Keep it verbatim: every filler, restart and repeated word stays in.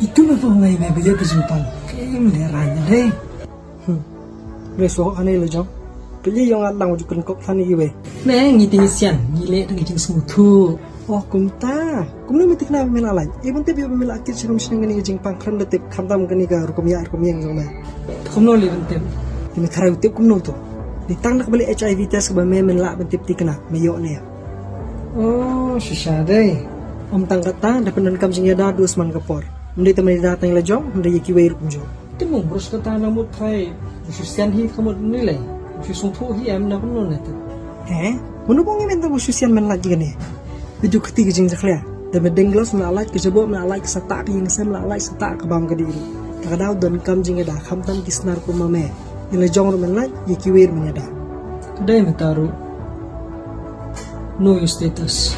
Itu me pong ngai me bia tu simpang. Kem le ran dei. Hmm. Me so ane le jong. Pili yong at lang ju kun kok than iwe. Me ngi ti sian ngi le dang jing smu thu. Oh kumta. Kumno me tikna me la lai. Even te bi me la kit siram sing ngi jing pang khan de tip khandam kani ka rukom ya rukom yang jong me. Kumno le ben tip. Ni me tharai tip kumno tu. Ni tang nak beli H I V test ba me men la ben tip tikna me yo ne. Oh, shisha dei. Om tang kata da pyndonkam jingïada du sman ka por. Mdei te mdei da tang la jong, mdei ye kiwei rup jong. Te mung brus kata na mut khai. Shisha hi khamut ni lei. Shisha thu hi em na pun ne te. Eh? Munu bong men ta shisha men la jigane. Bidu kati ki jingjakhlia. Da me denglos na alaj ke jabo na alaj ke sata ke yingsem na alaj sata ke bam ke diri. Ta ka daw donkam jingïada khamtam ki snar ku mame. Ni la jong rup men la ye kiwei rup men yada. Kedai me taru. Know your status.